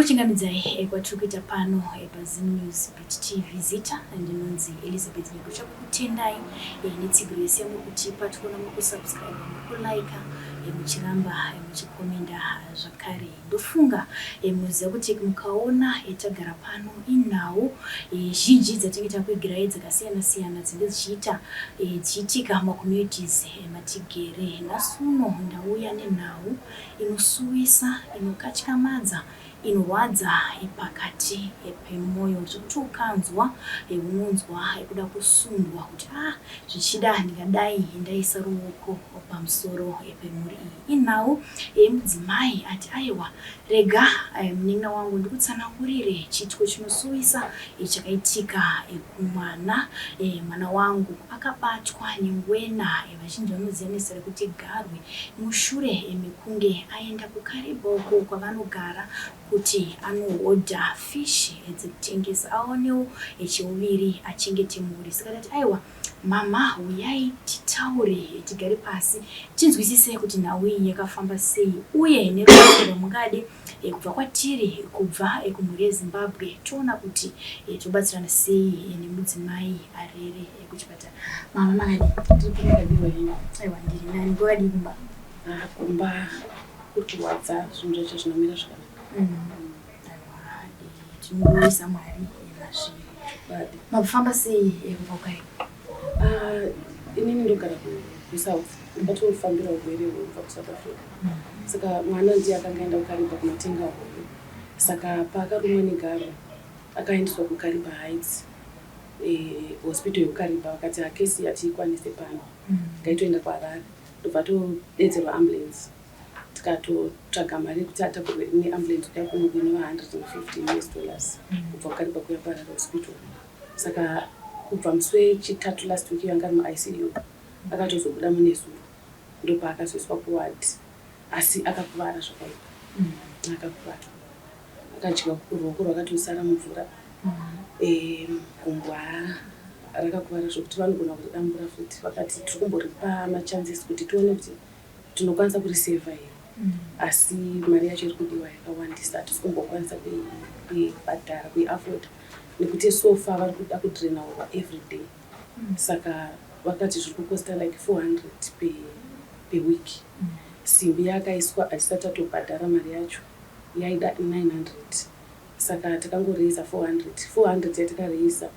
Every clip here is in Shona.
Kukuchingamidzai kwatiri kuita pano paZim News Beat TV. Zita ndinonzi Elizabeth Nyagocha. Kukutendai netsigiro yese yamuri kutipa. Tikuona muri kusubscribe, muri kulike, muchiramba muchikomenda zvakare. Ndofunga munoziva kuti mukaona tagara pano inhau zhinji dzatinenge takuigirai dzakasiyana siyana dzinenge dzichiita dzichiitika mumacommunities matigere. Nhasi uno ndauya nenhau inosuwisa, inokatyamadza, inorwadza pakati pemwoyo zvekuti ukanzwa unonzwa kuda kusundwa kuti ah, zvichida ndingadai ndaisa ruoko pamusoro pemhuri iyi. Inhau yemudzimai ati aiwa, rega munin'ina wangu ndikutsanangurire chiitiko chinosuwisa chakaitika kumwana. Mwana wangu akabatwa nengwena, vazhinji vanoziva nezita rekuti garwe, mushure mekunge aenda kuKariba uko kwavanogara kuti anohodha fish dzekutengesa aonewo cheuviri achengete mhuri. Saka tati aiwa, mama, huyai titaure, tigare pasi tinzwisise kuti nhau iyi yakafamba sei uye nerubatsiro rwamungade kubva kwatiri, kubva kumhuri yeZimbabwe, toona kuti tobatsirana sei nemudzimai arere kuchipatara. Mama, makadii? Aiwa, ndiri nani. Kwakadii kumba? Ah, kumba kuri kurwadza, zvinhu zvacho zvinomira zvakanaka. Aiwa, tinongoisa Mwari mazviri. Mabufamba sei kubva kuKariba? Ah, inini ndogara kuSouth, ndatofambira urwere hwekubva kuSouth Africa. Saka mwana ndiye akanga aenda kuKariba kunotenga hove, saka paakarumwa negarwe akaendeswa kuKariba Heights hospital yekuKariba. Vakati hakesi hatiikwanise pano, ngaitoenda kuHarare. Ndobva todedzerwa ambulance, tikatotsvaga mari yekuti atakurwe neambulance kuya kuno, kuinova 150 US dollars kubva kuKariba kuya kuHarare Hospital. Saka kubva musi weChitatu last week yanga ari muICU, akatozobuda munezuro, ndopaakazoiswa kuward, asi akakuvara zvakaipa. Akakuvara, akadya ruoko rwakatosara mumvura, gumbo rakakuvara zvokuti vanogona kuridambura futi. Vakati tiri kumboripa machances kuti tione kuti tinokwanisa kurisevha here, asi mari yacho iri kudiwa yakawandisa, hatisi kumbokwanisa kuibhadhara, kuiafforda, nekuti so far vari kuda kudraina hurwa every day. Saka vakati zviri kukosta like 400 per week. Simbi yakaiswa hatisati tatobhadhara mari yacho, yaida 900, saka takangoreisa 400. 400 yatakareisa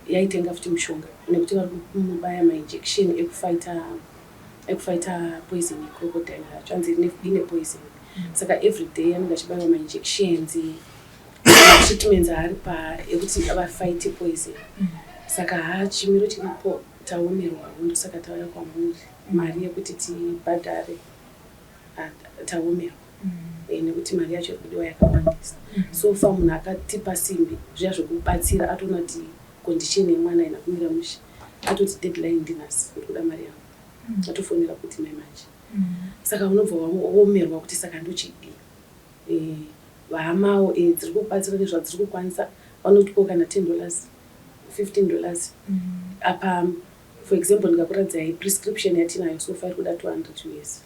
yaitenga futi mushonga, nekuti vari kumubaya mainjection ekufaita poison yecrocodile racho, anzi ine poison. Saka every day anenge achibayiwa mainjections, matreatments aari pa ekuti vafighte poison. Saka ha, chimiro chiripo taomerwawo, ndosaka tauya kwamuri. Mari yekuti tibhadhare taomerwa, nekuti mari yacho iri kudiwa yakawandisa. So far munhu akatipa simbi zviya zvokubatsira atoona kuti condition yemwana haina kumira mushe, atoti deadline ndinhasi, ndiri kuda mari yangu. Atofonera kuti mai manje. Saka unobva waomerwa kuti saka ndochidii? Vahamawo dziri kubatsira nezvadziri kukwanisa, vanotipawo kana $10, $15. Apa, for example, ndikakuratidzai prescription yatinayo so far iri kuda 200 US.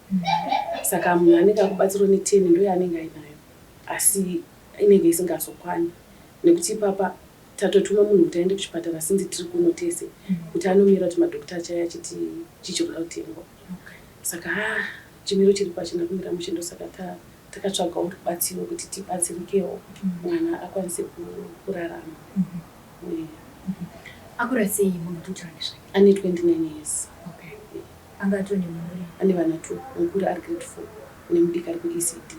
Saka munhu anenge akubatsirwa ne10 ndo yaanenge ainayo, asi inenge isingazokwani, nekuti ipapa tatotuma munhu kuti aende kuchipatara sinzi tiri kuno tese, kuti anomira kuti madhokta achaya achiti chichiri kuda kutengwa. Saka ha, chimiro chiripo hachina kumira mushe, ndosaka takatsvagawo rubatsiro kuti tibatsirikewo, mwana akwanise kurarama. Akura sei munhu totaura nezvake? Ane 29 years. Okay. Anga atone mhuri? Ane vana two, mukuru ari grade 4 nemudiki ari kuECD.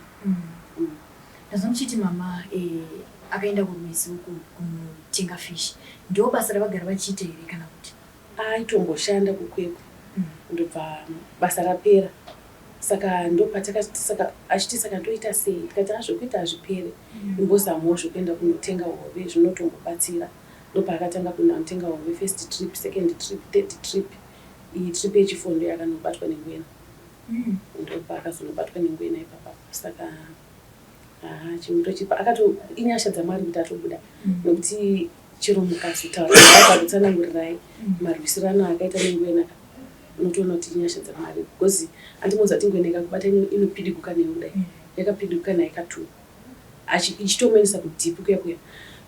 Ndazwa muchiti mama akaenda kurwizi uku kunotenga fish. Ndo basa ravagara vachiita here kana kuti? Aitomboshanda kuKwekwe, ndobva basa rapera, saka ndopatakati saka achiti saka ndoita sei? Tikati hazvokuita hazvipere, imbozamawo zvokuenda kunotenga hove, zvinotombobatsira. Ndopaakatanga kunotenga hove, first trip, second trip, third trip. Iyi trip yechifour ndo yakanobatwa nengwena. Ndopaakazonobatwa nengwena ipapa. Saka haa, chimiro chipa akato inyasha dzaMwari kuti atobuda, nekuti chero mukazotaura akakutsanangurirai marwisirano akaita nengwena, unotoona kuti inyasha dzaMwari, because andimoziva kuti ngwena ikakubata inopidiguka newe kudai. Yakapidiguka naye katu. Ichitomuendesa kudeep kuya kuya.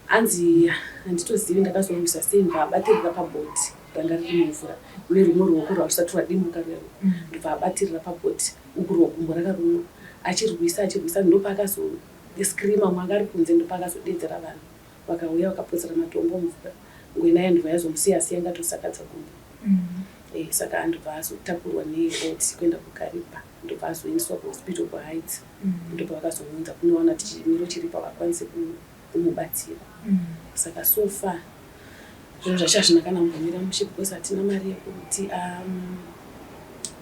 Hanzi handitozivi ndakazorwisa sei, ndobva abatirira pabhoti ranga riri mumvura nerumwe ruoko rwarusati rwadimbuka ruya, ndobva abatirira pabhoti, uku gumbo rakarumwa. Achirwisa, achirwisa, ndopaakazoscreama. Mwanga ari kunze, ndopaakazodedzera vanhu, vakauya vakapotsera matombo mumvura. Ngwena iya ndobva yazomusiya, siya ngatosakadza gumbo. Saka ndobva azotakurwa nebhoti kuenda kuKariba, ndobva azoendeswa kuhospital kuHeights. Ndobva vakazomuunza kunowana kuti chimiro chiripo, havakwanisi kumubatsira. Saka so far zvinhu zvacho hazvina kana kumbomira mushe, because hatina mari yekuti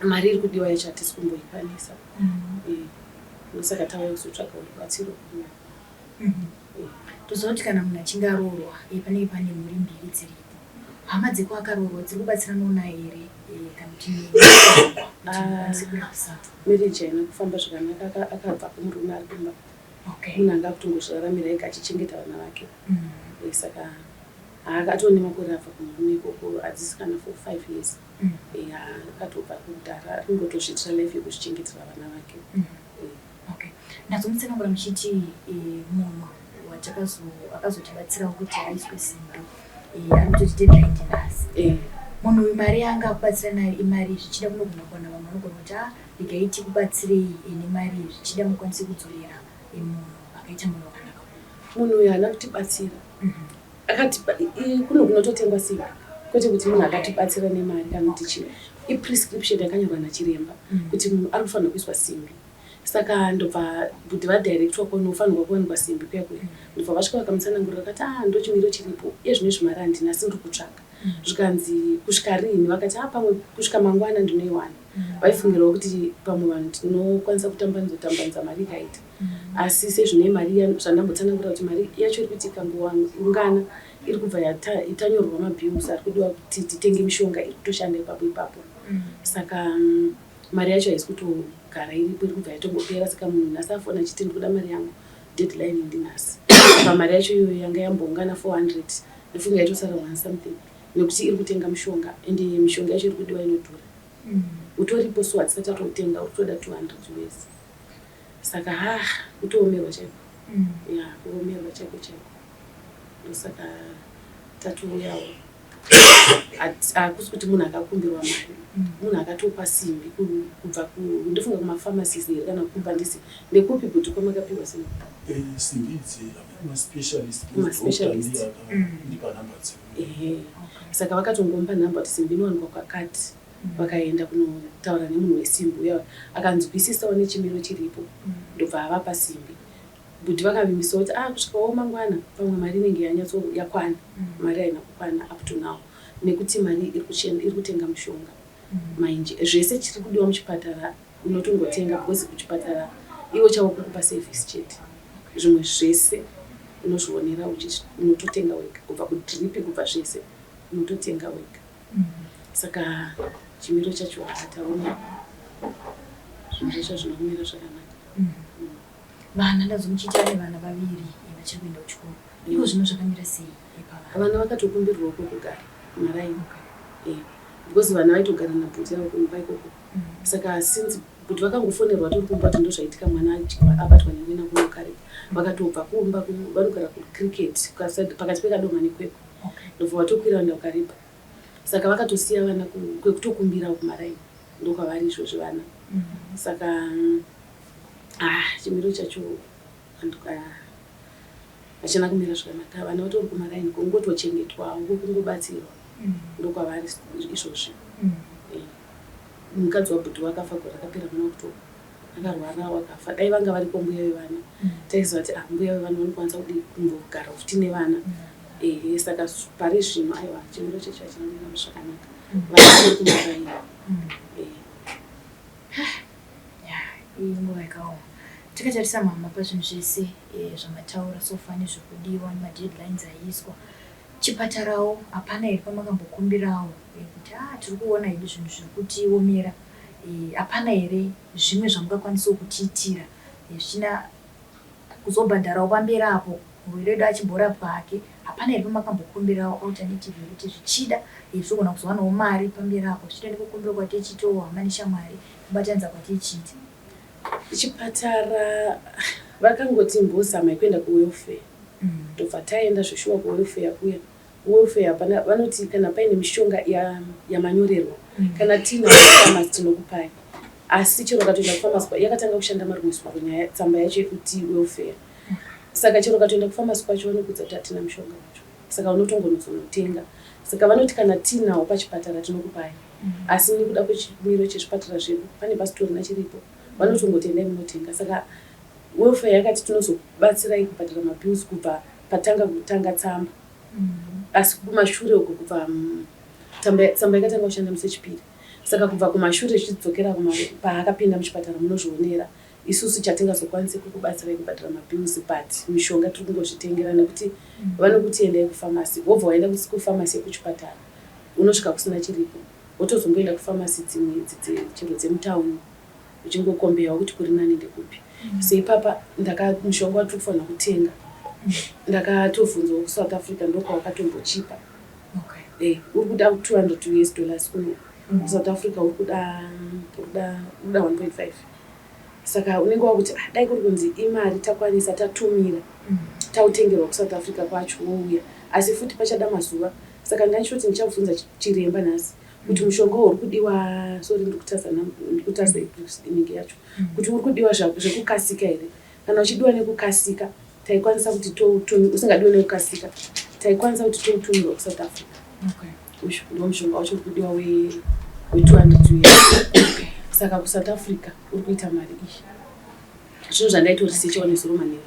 mari iri kudiwa yacho hatisi kumboikwanisa. Ndosaka tauya kuzotsvaga rubatsiro kuno. Toziva kuti kana munhu achinge aroorwa, panenge pane mhuri mbiri dziripo. Hama dzekwaakaroorwa dziri kubatsiranawo naye here, kana kuti mukwanise kurapisa? Marriage haina kufamba zvakanaka. Akabva kumurume ari kumba. Munhu anga kutongozviraramira ega achichengeta vana vake. Saka haakatone makore abva kumurume ikoko, hadzisi kana 4, 5 years. Akatobva kudhara, ari kungotozviitira life yekuzvichengetera vana vake. Okay, ndazomutsanangura muchiti munhu akazotibatsirawo kuti aiswe simbi, ari kutoti deadline ndinhasi. Munhu uyu mari yaanga akubatsira nayo imari, zvichida kunogona kuwana vamwe vanogona kuti, a regai tikubatsirei nemari, zvichida mukwanise kudzorera munhu akaita munhu wakanaka. Munhu uyu haana kutibatsira. Akati kuno kunototengwa simbi, kwete kuti munhu akatibatsira nemari kana kuti chii. Iprescription yakanyorwa nachiremba kuti munhu ari kufanira kuiswa simbi. Saka ndobva bhudhi vadirectwa kunofanirwa kuwanikwa simbi kuya kuya. Ndobva vasvika vakamutsanangurira, vakati, a ndo chimiro chiripo iye zvino izvi, mari handina, asi ndiri kutsvaka. Zvikanzi, kusvika rini? Vakati, a pamwe kusvika mangwana ndinoiwana. Vaifungirawo kuti pamwe vanhu tinokwanisa kutambanidza tambanidza mari ikaita. Asi sezvine mari zvandambotsanangura kuti mari yacho iri kuti ikangoungana iri kubva itanyorwa mabills ari kudiwa kuti titenge mishonga iri kutoshanda ipapo ipapo. Saka mari yacho haisi kutogara iripo, iri kubva yatongopera. Saka munhu nhasi afona achiti, ndikuda mari yangu, deadline ndinhasi. Apa mari yacho iyoyo yanga yamboungana 400, ndofunga yatosara one something, nekuti iri kutenga mushonga, ende mishonga yacho iri kudiwa inodhura. Utoripo, so hatisati tatoutenga, uri kutoda 200 US. Saka ha, kutoomerwa chaiko. Ya, kuomerwa chaiko chaiko. Ndosaka tatouyawo. Hakusi kuti munhu akakumbirwa mari. Munhu akatopa simbi kubva ndofunga kumapharmacies here kana kupa ndisi ndekupi kuti kwamakapiwa simbi? Simbi idzi maspecialist. Maspecialist. Ndipa namba dzedu. Ehe, saka vakatongomupa nhamba kuti simbi inowanikwa kwakati. Vakaenda kunotaura nemunhu wesimbi uya, akanzwisisawo nechimiro chiripo, ndobva avapa simbi. Bhudhi vakavimbisa kuti, a kusvikawo mangwana pamwe mari inenge yanyatso yakwana. Mari haina kukwana up to now, nekuti mari iri kutenga mushonga mainje, zvese chiri kudiwa muchipatara unotongotenga, because kuchipatara iwo chavo kukupa service chete. Zvimwe zvese unozvionera, unototenga wega, kubva kudrip, kubva zvese unototenga wega. Saka chimiro chacho, hataona zvinhu zvacho hazvina kumira zvakanaka. Vana, ndazomuchiita ane vana vaviri vachiri kuenda kuchikoro. Iko zvino zvakamira sei pavana? Vana vakatokumbirwawo kwekugara kumaraini, because vana vaitogara nabhuti avo kumba ikoko. Saka since bhuti vakangofonerwa tori kumba kuti ndozvaitika, mwana abatwa nengwena kuno Kariba, vakatobva kumba. Vanogara kuCricket, pakati peKadoma neKwekwe. Ndobva vatokwira vaenda kuKariba. Saka vakatosiya vana kwekutokumbirawo kumaraini, ndokwavari izvozvi vana. Saka ah, chimiro chacho hachina kumira zvakanaka. Vana vatori kumaraini, kungotochengetwawo, kungobatsirwa, ndokwavari izvozvi. Mukadzi wabhudhi wakafa gore rakapera muna October, akarwara wakafa. Dai vanga varipo mbuya vevana, taiziva kuti, ah, mbuya vevana vanokwanisa kudi kumbogara futi nevana. Ehe, saka pari zvino, aiwa, chimiro chacho hachina kumira zvakanaka. Vana vari kumaraini. Ya, iyi nguva yakaoma. Tikatarisa, mama, pazvinhu zvese zvamataura so far nezvekudiwa nemadeadlines aiiswa, chipatarawo hapana here pamakambokumbirawo kuti, a tiri kuona hedu zvinhu zviri kutiomera, hapana here zvimwe zvamungakwanisawo kutiitira, zvichina kuzobhadharawo pamberi apo murwere wedu achimborapwa hake? Hapana here pamakambokumbirawo alternative yekuti zvichida togona kuzowanawo mari pamberi apo, zvichida nekukumbira kwatichitowo hama neshamwari, kubatanidza kwatichiita? Chipatara Vakangoti mbozamai kuenda kuwelfare. Tobva taenda zveshuwa kuwelfare kuya. Welfare hapana, vanoti kana paine mishonga yamanyorerwa, kana tiina kufamasi tinokupai. Asi chero ukatoenda kufamasi, yakatanga kushanda marimwe zuro nyaya tsamba yacho yekuti welfare. Saka chero ukatoenda kufamasi kwacho vanokuudza kuti hatina mushonga wacho. Saka unotongonozonotenga. Saka vanoti kana tiinawo pachipatara tinokupai. Asi nekuda kwechimiro chezvipatara zvedu pane pasitorina chiripo. Vanotongoti endai munotenga. Saka welfare yakati tinozobatsirai kubhadhara mabills kubva patanga kutanga tsamba. Asi kumashure uko kubva tsamba yakatanga kushanda musi wechipiri. Saka kubva kumashure zvichidzokera paakapinda muchipatara munozvionera. Isusu chatingazokwanise kukubatsirai kubhadhara mabills, but mishonga tiri kungozvitengera nekuti vanokuti endai kufamasi. Wobva waenda kufamasi yekuchipatara unosvika kusina chiripo. Wotozongoenda kufamasi dzimwe idzi chero dzemutauni uchingokombeyawo kuti kuri nani ndekupi. Seipapa mushonga watiri kufanira kutenga ndakatovhunzwawo kuSouth Africa ndokwawakatombochipa. Uri kuda 200 US dollars kuno. KuSouth Africa uri kuda 1.5. Saka unenge wakuti dai kuri kunzi imari takwanisa tatumira tautengerwa kuSouth Africa kwacho wouya. Asi futi pachada mazuva. Saka ndachitoti ndichabvunza chiremba nhasi kuti mushonga uri kudiwa, sorry ndikutasa inenge yacho, kuti uri kudiwa zvekukasika here. Kana uchidiwa nekukasika taikwanisa kuti usingadiwe nekukasika taikwanisa kuti toutumirwa kuSouth Africa. Uyu ndo mushonga wacho uri kudiwa we200 US. Saka kuSouth Africa uri kuita mari iyi. Zvinhu zvandaitoresechawo nezuro manheru.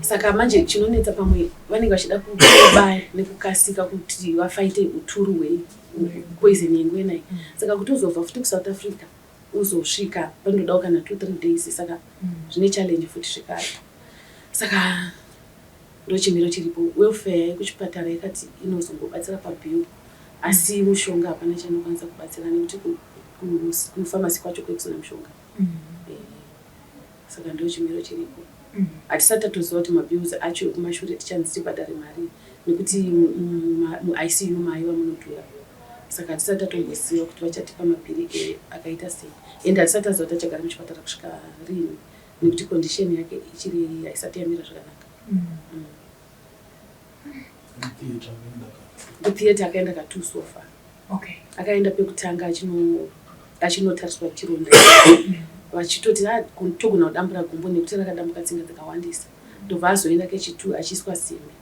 Saka manje chinonetsa pamwe vanenge vachida kubaya nekukasika kuti vafaite uturu hwepoison yengwena iyi. Saka kuti uzobva futi kuSouth Africa uzosvika panotodawo kana 2-3 days. Saka zvine challenge futi zvekare. Saka ndochimiro chiripo. Welfare yekuchipatara yakati inozongobatsira pabill, asi mushonga hapana chainokwanisa kubatsira nekuti kufamasi kwacho kwekusina mushonga. Saka ndochimiro chiripo. Hatisati tatoziva kuti mabills acho ekumashure tichanzi tibhadhare mari nekuti muICU maiva munodhura. Saka hatisati tatomboziva kuti vachatipa mabhiri akaita sei. Ende hatisati taziva kuti achagara muchipatara kusvika rini nekuti condition yake ichiri haisati yamira zvakanaka. Kutheatre akaenda ka2 so far. Akaenda pekutanga achinotariswa chironda. Vachitoti togona kudambura gumbo nekuti rakadambuka tsinga dzakawandisa. Ndobva azoenda kechi2 achiiswa simbi.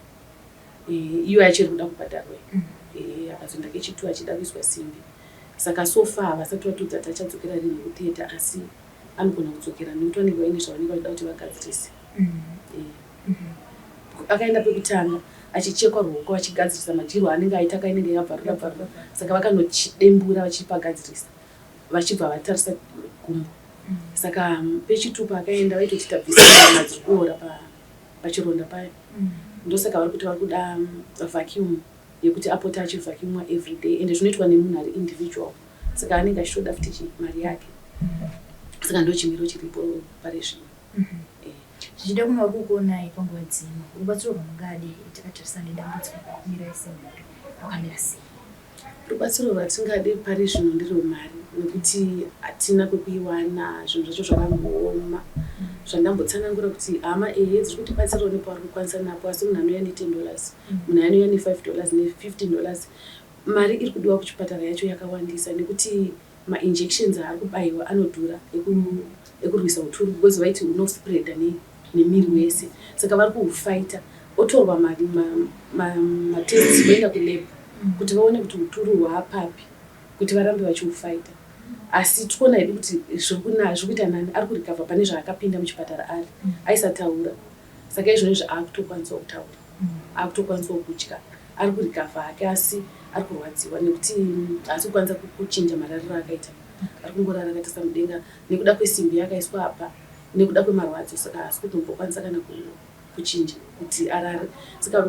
Iyo yachiri kuda kubhadharwa. Akazoenda kechi2 achida kuiswa simbi. Saka so far havasati vatodza kuti achadzokera rini kutheatre, asi anogona kudzokera nekuti vanenge vaine zvavanenge vachida kuti vagadzirise. Akaenda pekutanga achichekwa ruoko vachigadzirisa madyirwo aanenge aita kainenge yabvarura bvarura. Saka vakanochidembura vachipagadzirisa vachibva vatarisa gumbo. Saka pechitupa akaenda vaitoti tabvisa nyama dziri kuora pachironda payo. Ndosaka vari kuti vari kuda vacuum yekuti apote achivhacuumwa everyday, ende zvinoitwa nemunhu ari individual. Saka anenge achitoda futi mari yake. Saka ndochimiro chiripo pari zvino. Zvichida kuna vari kukuonai panguva dzino, rubatsiro rwamungade takatarisa nedambudziko rakumirai semhuri rwakamira sei? Rubatsiro rwatingade pari zvino nderwemari nekuti hatina kwekuiwana. Zvinhu zvacho zvakangooma. Zvandambotsanangura kuti hama ehe dziri kutibatsirawo nepavari kukwanisa napo, asi munhu anouya ne10 dollars, munhu anouya ne5 dollars, ne15 dollars. Mari iri kudiwa kuchipatara yacho yakawandisa nekuti mainjections aari kubayiwa anodhura ekurwisa uturu, because vaiti unospreada nemiri wese. Saka vari kuufaita, otorwa matests voenda kulab kuti vaone kuti uturu hwaapapi kuti varambe vachiufaita. Asi tikuona hedu kuti zviri kuita nani, ari kurikavha pane zvaakapinda muchipatara ari aisataura. Saka izvonizvi akutokwanisawo kutaura, akutokwanisawo kudya, ari kurikavha hake, asi ari kurwadziwa nekuti haasi kukwanisa kuchinja marariro akaita. Ari kungorara akatarisa mudenga nekuda kwesimbi yakaiswa apa nekuda kwemarwadzo. Saka haasi kutombokwanisa kana kuchinja kuti arare. Saka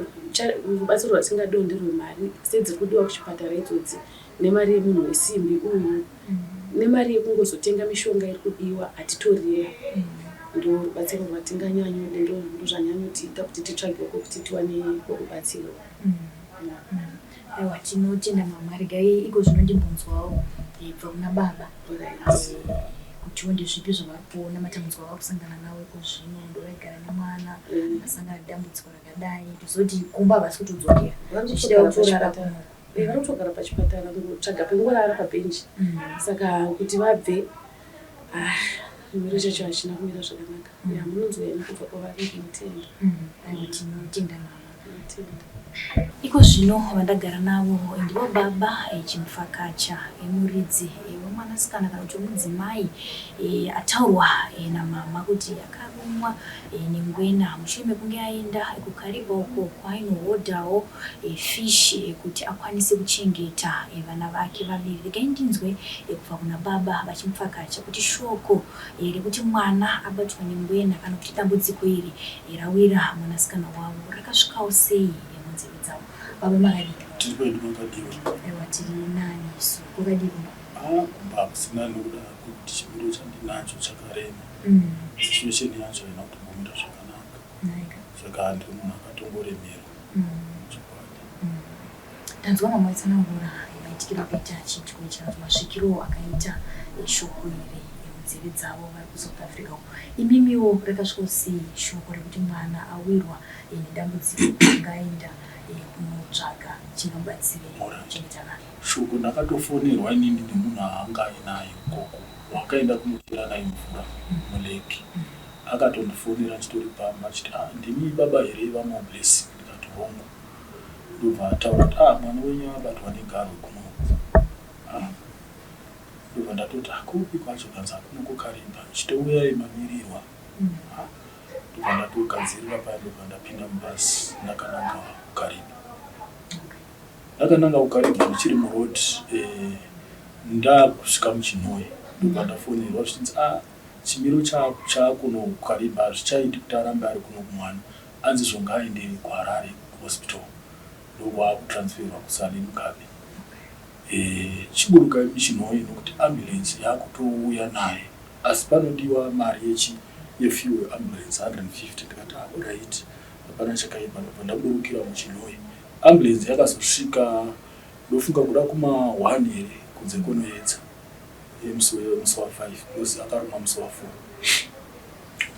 rubatsiro rwatingadiwo nderwemari sedziri kudiwa kuchipatara idzodzi, nemari yemunhu wesimbi uyu, nemari yekungozotenga mishonga iri kudiwa hatitorina. Ndo rubatsiro rwatinganyanyode, ndozvanyanyotiita kuti titsvagewo kwekuti tiwane kwokubatsirwa. Aiwa, tinotenda mama. Regai iko zvino ndimbonzwawo kubva kuna baba. Kutiwo ndezvipi zvavari kuona matambudziko avari kusangana nawo iko zvino ndovaigara nemwana asangana nedambudziko rakadai tozoti kumba havasi kutodzokera zvichida kutorara kuno. Vari kutogara pachipatara kungotsvaga pengorara pabhenji. Saka kuti vabve ah, chimiro chacho hachina kumira zvakanaka. Ya munonzwa henyu kubva kwavari ndinotenda. Aiwa tinotenda mama. Ndinotenda. Iko zvino vandagara navo ndivo baba Chimufakacha muridzi wemwanasikana kana kuti wemudzimai ataurwa namama kuti akarumwa nengwena mushure mekunge aenda kuKariba uko kwaainohodhawo fish kuti akwanise kuchengeta vana vake vaviri. Regai ndinzwe kubva kuna baba vaChimufakacha kuti shoko rekuti mwana abatwa nengwena kana kuti dambudziko iri rawira mwanasikana wavo rakasvikawo sei munzeve dzavo. Baba makadii? Tiri kwedu makadiwa. Aiwa tiri nani isu. Kwakadii kumba? Ah, kumba hakusina nekuda kwekuti chimiro chandinacho chakarema. Situation yacho haina kutombomira zvakanaka. Nhaika. Saka ndiri munhu akatongoremerwa. Chokwadi. Tanzwa mama vaitsanangura maitikiro akaita chiitiko ichi kana kuti masvikiro akaita shoko iri munzeve dzavo vari kuSouth Africa uko. Imimiwo rakasvikawo sei shoko rekuti mwana awirwa nedambudziko anga aenda kunotsvaga chingamubatsire kuchengeta vana? Shoko ndakatofonerwa inini nemunhu aanga ainaye ukoko wakaenda kunochera naye mvura mulake. Akatondifonera achitori pamba achiti ah, ndimi baba here vaMoreblessing? Ndikati hongu. Ndobva ataura kuti ah, mwana wenyu abatwa negarwe kunoku. Ah, ndobva ndatoti ah, kupi kwacho? Kanzi akuno kuKariba. Chitouyai mamirirwa. Ah, ndobva ndatogadzirira paya ndobva ndapinda mubhasi ndakananga kuKariba. Ndakananga kuKariba ndichiri muroad ndakusvika muChinhoyi ndobva ndafonerwa zvichinzi ah, chimiro chaakuno kuKariba hazvichaiti kuti arambe ari kuno kumwana anzi zvo ngaaende kuHarare hospital ndokwaakutransferwa kuSally Mugabe. Chiburukai muChinhoyi nokuti ambulance yakutouya naye asi panodiwa mari yechi yefuel ambulance 150 ndikati ah, alright hapana chakaipa ndobva ndaburukira muChinhoyi. Ambulance yakazosvika ndofunga kuda kuma 1 here kunze kunoedza musi wa5 because akarumwa musi wa4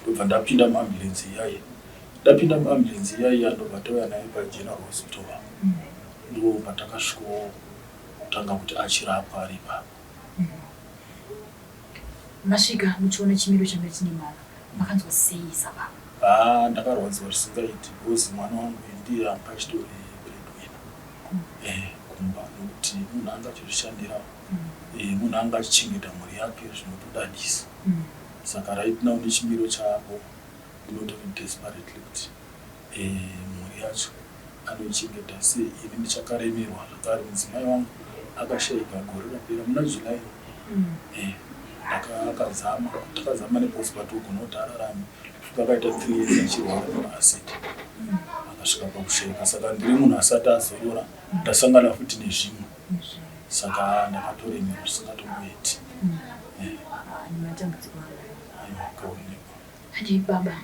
ndobva ndapinda muambulance iyayi. Ndapinda muambulance iyaiya ndobva tauya naye paGeneral Hospital ndo patakasvikotanga kuti achirapwa ari ipapo. Masvika muchiona chimiro changa chine mwana makanzwa sei sababa? Ah, ndakarwadziwa zvisingaiti because mwana wangu ndiye anga achitori breadwinner kumba nokuti munhu anga achizvishandira munhu anga achichengeta mhuri yake zvinotodadisa. Saka right now nechimiro chavo ndinotori desperately kuti mhuri yacho anoichengeta sei. Ini ndichakaremerwa zvakare mudzimai wangu akashaika gore rapera muna July. Akazama takazama nepose patogona kuti ararame kusvika akaita 3 years achirwara nemaacid akasvika pakushaika. Saka ndiri munhu asati azorora ndasangana futi nezvimwe saka ndakatoremerwa zvisingatomboiti. Nematambudziko anga. Aiwa akaonekwa. Handi baba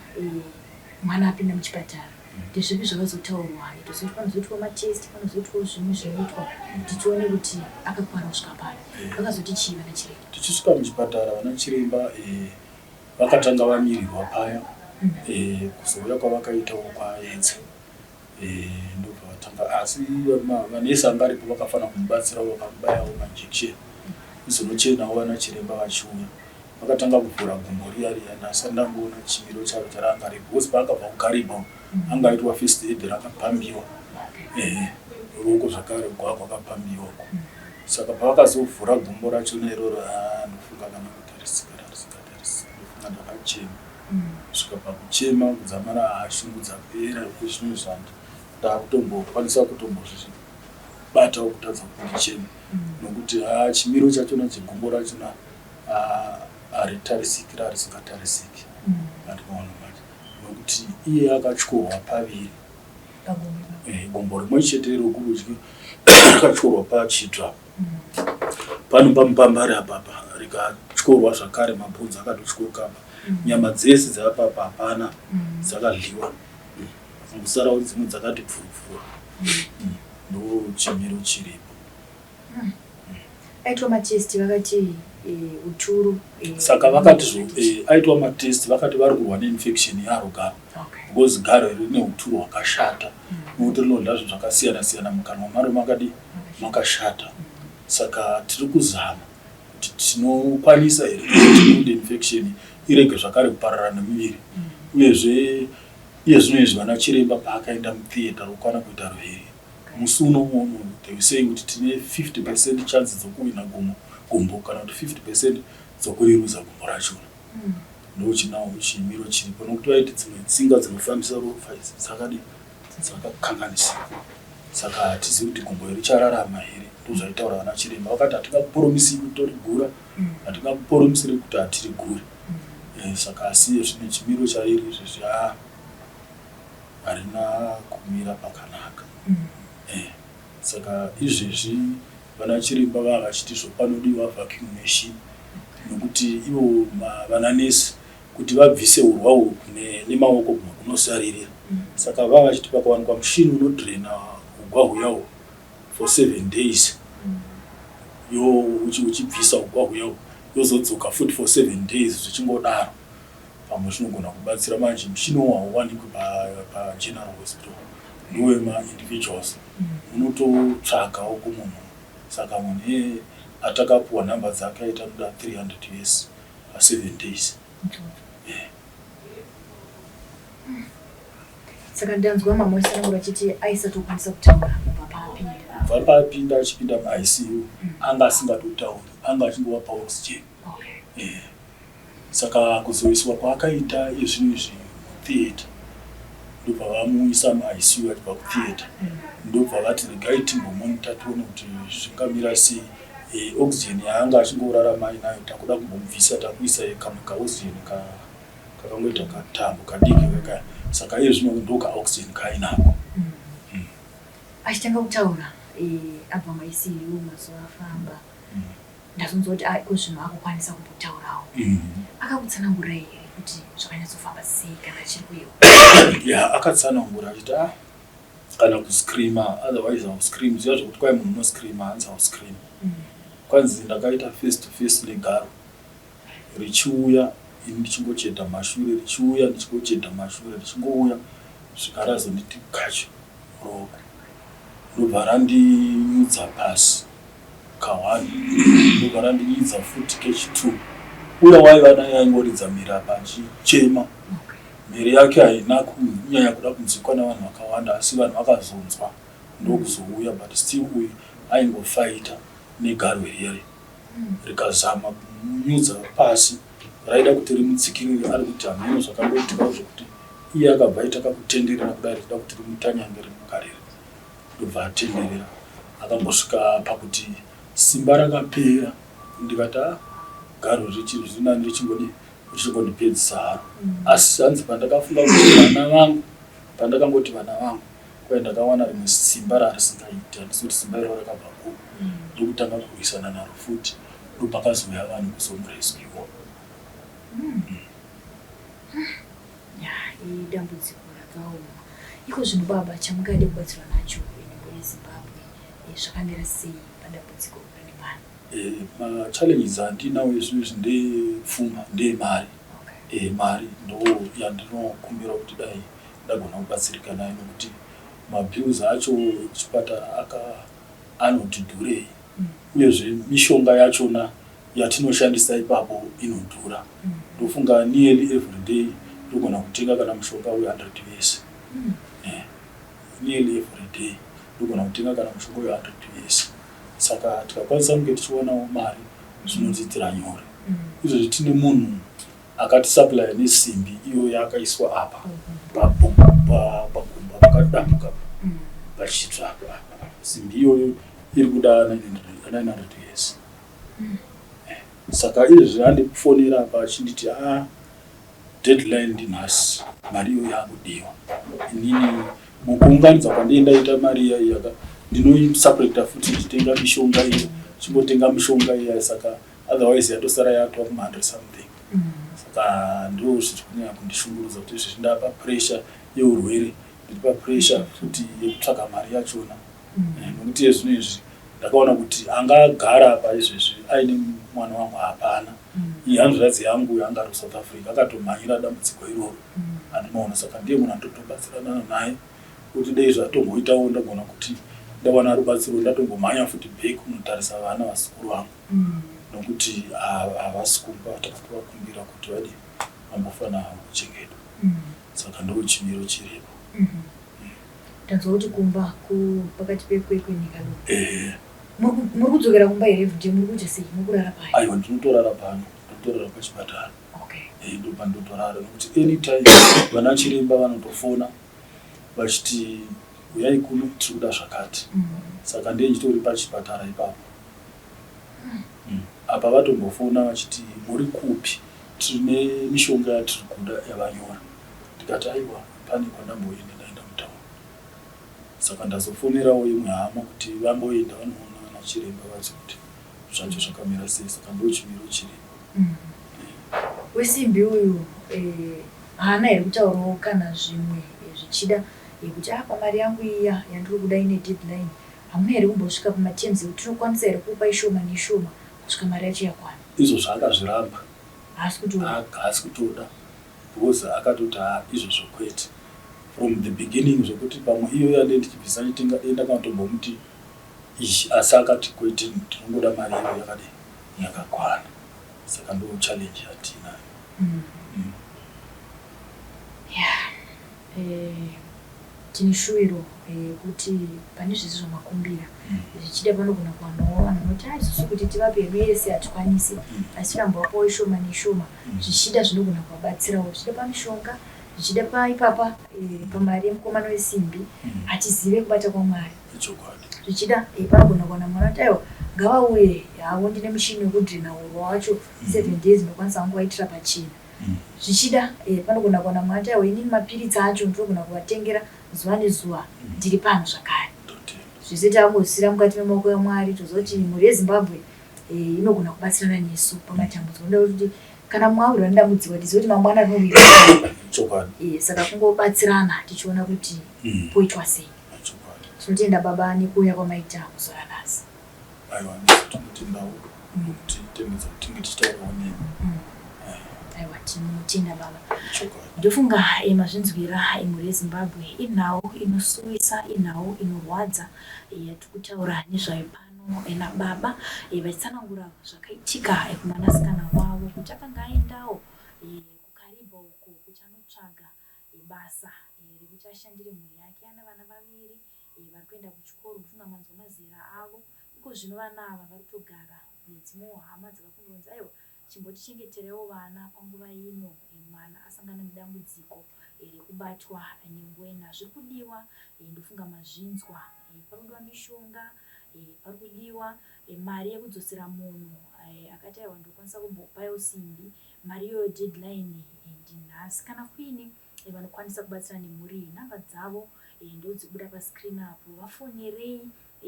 mwana apinda muchipatara ndezvipi zvakazotaurwa? Tozoti panozoitwa matest panozoitwawo zvimwe zvinoitwa kuti tione kuti akakwana kusvika pano. Vakazoti chii vana chiremba? Tichisvika muchipatara vana chiremba vakatanga vamirirwa paya kuzouya kwavakaitawo kwaedza ndobva vatanga asi manesi anga aripo vakafanira kumubatsirawo vakamubayawo majekisheni izonochenawo vana chiremba vachiuya vakatanga kuvhura gumbo riya riya ndasati ndamboona chimiro charo charanga riri because paakabva kuKariba anga aitwa first aid rakapambiwa ruoko zvakare gwaa kwakapambiwa saka pavakazovhura gumbo rachona iroro ndofunga kana kutarisika rarisingatarisika ndofunga ndakachema kusvika pakuchema kudzamara shungu dzapera zvino zvandi ndakutombokwanisa kutombozvibatawo kutadza kundichema nokuti chimiro chachona chegumbo rachona haritarisiki rarisingatarisiki andinoona manje nokuti iye akatyorwa paviri gumbo rimwe chete rokurudyi rakatyorwa pachitsva pano pamupambare apapa rikatyorwa zvakare mabhonzo akatotyoka apa nyama dzese dzaapapa hapana dzakadliwa kusarawo dzimwe dzakati pfurupfura ndo chimiro chiripo. Aitwa matest vakati Uturu. Saka vakati zvo aitwa matest, vakati vari kurwa neinfection yaro garo, because garo iri rine uturu hwakashata, nokuti rinodya zvinhu zvakasiyana siyana, mukanwa maro makadi makashata. Saka tiri kuzama kuti tinokwanisa here kuti tikunde infection irege zvakare kuparara nemuviri. Uyezve iye zvino izvi vana chiremba paakaenda mutheatre rokwana kuita ruviri musi uno, they were saying kuti tine 50% chance dzokuwina gumbo kana kuti 50% dzokuriruza gumbo rachona. Ndochinawo chimiro chiripo, nokuti vaiti dzimwe tsinga dzinofambisa ropa idzi dzakadi dzakakanganisika, saka hatizivi kuti gumbo iri richararama here. Ndozvaitaura vana chiremba, vakati hatingakupromisii kuti torigura, hatingakupromisiri kuti hatiriguri. Saka asi zvine chimiro chairi izvezvi, ha, harina kumira pakanaka. Saka izvezvi vana chiremba vava vachiti zvopanodiwa vacuum machine, nokuti ivo vana nesi kuti vabvise urwa uhwu nemaoko kumwe kunosaririra. Saka vava vachiti pakawanikwa mushini unodraina ugwa huya uhwu for 7 days, yo uchibvisa ugwa huya uhwu, yozodzoka futi for 7 days, zvichingodaro, pamwe zvinogona kubatsira. Manje mushini uwu hauwanikwi pageneral hospital, ndowemaindividuals, unototsvagawo kumunhu. Saka munhu iyeye atakapuwa nhamba dzake aita noda 300 US pa7 days. Yeah. Saka ndanzwa mama wetsanangura achiti aisatokwanisa kutaura kubva paapinda. Kubva paapinda, achipinda muICU, anga asingatotauri, anga achingova paoxygen. Saka kuzoiswa kwaakaita izvino izvi mutheatre, ndobva vamuisa muICU achibva kutheatre, ndobva vati regai timbomonitor tione kuti zvingamira sei. Oxygen yaanga achingorarama ainayo takuda kumbomubvisa, takuisa kamwe kaoxygen kakangoita katambo kadiki kakaya. Saka iye zvino ndokaoxygen kaainako. Achitanga kutaura abva muICU, mazuva afamba, ndazonzwa kuti iko zvino akukwanisa kumbotaurawo. Akakutsanangura here kuti zvakanyatsofamba sei kana achiri kuyeuka? Ya, akatsanangura achiti a kana kuscreama, otherwise hauscream ziva zvokuti kwai munhu unoscreama, hanzi hauscream. Kwanzi ndakaita face to face negaro richiuya, ini ndichingochedha mashure, richiuya ndichingochedha mashure, richingouya svika razonditi kacho ruoko, ndobva randinyudza pasi ka1, ndobva randinyudza futi kechi2. Uya waiva naye aingoridza mirapa achichema. Mhere yake haina kunyanya kuda kunzwikwa navanhu vakawanda, asi vanhu vakazonzwa ndokuzouya, but still uyu aingofaita negarwe riyari, rikazama kumunyudza pasi, raida kuti rimutsikirire. Ari kuti hameno zvakandoitikawo zvokuti iye akabva aita kakutenderera kudai, richida kuti rimutanyange rimugarire, ndobva atenderera, akambosvika pakuti simba rakapera. Ndikati a garwe zvirinani richingodi richingondipedzisa haro. Asi hanzi pandakafunga kuti vana vangu, pandakangoti vana vangu, kwai ndakawana rimwe simba raarisingaiti, handisi kuti simba iroro rakabva ku, ndokutanga kurwisana naro futi, ndopakazouya vanhu kuzomurescuewa. Ya, idambudziko rakaoma. Iko zvino baba, chamungade kubatsirwa nacho nhengo yeZimbabwe, zvakamira sei padambudziko rine mwana? Machallenges andinawo izvo izvi ndepfuma, ndemari. Mari ndo yandinokumbira kuti dai ndagona kubatsirika nayo, nokuti mabills acho ekuchipatara aka anoti dhurei. Uyezve mishonga yachona yatinoshandisa ipapo inodhura. Ndofunga nearly every day ndogona kutenga kana mushonga we100 US. Nearly every day ndogona kutenga kana mushonga we100 US. Saka tikakwanisa kunge tichiwanawo mari zvinotiitira nyore. Izvozvi tine munhu akatisupplya nesimbi iyo yakaiswa apa pagumba pakadambuka pachitsva apa. Simbi iyoyo iri kuda 900 US. Saka izvezvi andifonera apa achinditi a deadline ndinhasi, mari iyo yakudiwa. Inini mukuunganidza kwandii ndaita mari iya iyaka, ndinoisuppleta futi ndichitenga mishonga iyo, chimbotenga mishonga iya. Saka otherwise yatosara yatova kuma100 something. Saka ndo zviri kunyanya kundishungurudza, kuti izvezvi ndapa pressure yeurwere, ndiri papressure futi yekutsvaga mari yachona. Nokuti ezvino izvi ndakaona kuti angagara apa izvezvi aine mwana wangu hapana. Iyi hanzvadzi yangu yanga ari kuSouth Africa akatomhanyira dambudziko iroro. Andinoona saka ndiye munhu andotobatsirana naye kuti dei zvatomboitawo ndagona kuti ndawana rubatsiro ndatombomhanya futi back kunotarisa vana vazukuru vangu. Nokuti havasi kumba takatovakumbira kuti vadi vambofanira kuchengetwa. Saka ndochimiro chiripo. Tanzwa kuti kumba pakati peKwekwe neKadoma. Muri kudzokera kumba here everyday muri kuita sei? Muri kurara pai? Aiwa ndinotorara pano, ndinotorara pachipatara. Okay. Ndopandotorara nokuti anytime vana chiremba vanotofona vachiti uyai kuno tiri kuda zvakati. Saka ndiye ndichitori pachipatara ipapo. Apa vatombofona vachiti muri kupi tine mishonga yatiri kuda yavanyora. Ndikati aiwa pane kwandamboenda ndaenda mutown. Saka ndazofonerawo imwe hama kuti vamboenda vanoona vana chiremba vacho kuti zvacho zvakamira sei saka ndochimiro chiripo. Wesimbi uyu haana here kutaurawo kana zvimwe zvichida kuti ah pamari yangu iya yandiri kuda ine deadline hamuna here kumbosvika pamaterms ekuti tinokwanisa here kukupai shoma neshoma kusvika mari yacho yakwana? Izvo zvaakazviramba. Haasi kutoda. Haasi kutoda because akatoti haa izvozvo kwete. From the beginning zvekuti pamwe iyo yande ndichibvisa nditenga dei ndakanotombomuti izvi asi akati kwete ndinongoda mari iyo yakadii yakakwana. Saka ndo challenge yatiinayo. Yeah. Tine shuwiro yekuti pane zvese zvamakumbira zvichida panogona kuwanawo vanhu vanoti ah isusu kuti tivape hedu yese hatikwanisi asi tikambovapawo ishoma neshoma zvichida zvinogona kuvabatsirawo zvichida pamishonga zvichida paipapa pamari yemukomana wesimbi hatizive kubata kwaMwari zvichida panogona kuwana mwana kuti aiwa ngavauye havo ndine mushini wekudhirina urwa wacho 7 days ndokwanisa hangu kuvaitira pachena. Zvichida panogona kuwana mumwe ati aiwa inini mapiritsi acho ndinogona kuvatengera zuva nezuva ndiri pano zvakare. Zvese takangozvisira mukati memaoko aMwari toziva kuti mhuri yeZimbabwe inogona kubatsirana nesu pamatambudziko. Ndoda kuti kana mumwe awirwa nedambudziko tizive kuti mangwana rinowirwa. Chokwadi. Saka kungobatsirana tichiona kuti poitwa sei. Tinotenda baba nekuuya kwamaita kuzora nhasi. Aiwa nesu tinotendawo nokutitendedza kuti tinge tichitaurawo nemi. Aiwa tinotenda baba. Chokwadi. Ndofunga mazvinzwira mhuri yeZimbabwe inhau inosuwisa inhau inorwadza yatiri kutaura nezvayo pano nababa vachitsanangura zvakaitika kumwanasikana wavo kuti akanga aendawo kuKariba uko kuti anotsvaga basa rekuti ashandire mhuri yake ane vana vaviri vari kuenda kuchikoro ndofunga manzwa mazera avo ikozvino vana ava vari kutogara nedzimwewo hama dzakakumbira kunzi aiwa chimbotichengeterewo vana panguva ino mwana asangana nedambudziko rekubatwa nengwena zviri kudiwa ndofunga mazvinzwa pari kudiwa mishonga pari kudiwa mari yekudzosera munhu akati aiwa ndokwanisa kumbopawo simbi mari iyoyo deadline ndinhasi kana kuine vanokwanisa kubatsira nemhuri iyi number dzavo ndodzibuda pascreen apo vafonerei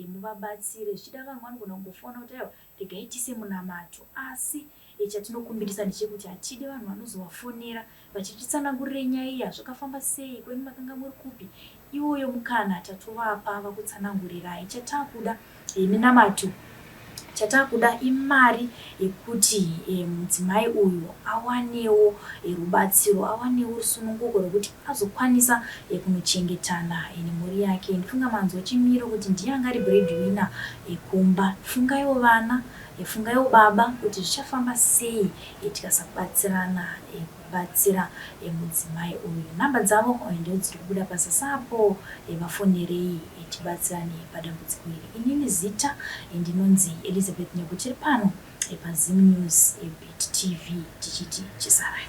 muvabatsire zvichida vamwe vanogona kungofona kuti aiwa regai tise munamato asi chatinokumbirisa ndechekuti hatidi vanhu vanozovafonera vachititsanangurire nyaya iya zvakafamba sei kwemi makanga muri kupi iwoyo mukana tatovapa vakutsanangurirai chatakuda minamato chatakuda imari yekuti mudzimai uyu awanewo rubatsiro awanewo rusununguko rwekuti azokwanisa kunochengetana nemhuri yake ndifunga manzwa chimiro kuti ndiye anga ari breadwinner kumba fungaiwo vana fungaiwo baba kuti zvichafamba sei tikasabatsirana kubatsira mudzimai uyu nhamba dzavo ndidzo dziri kubuda pazasi apo vafonerei tibatsirane padambudziko iri inini zita ndinonzi Elizabeth Nyago tiri pano paZim News Beat TV tichiti chisarai.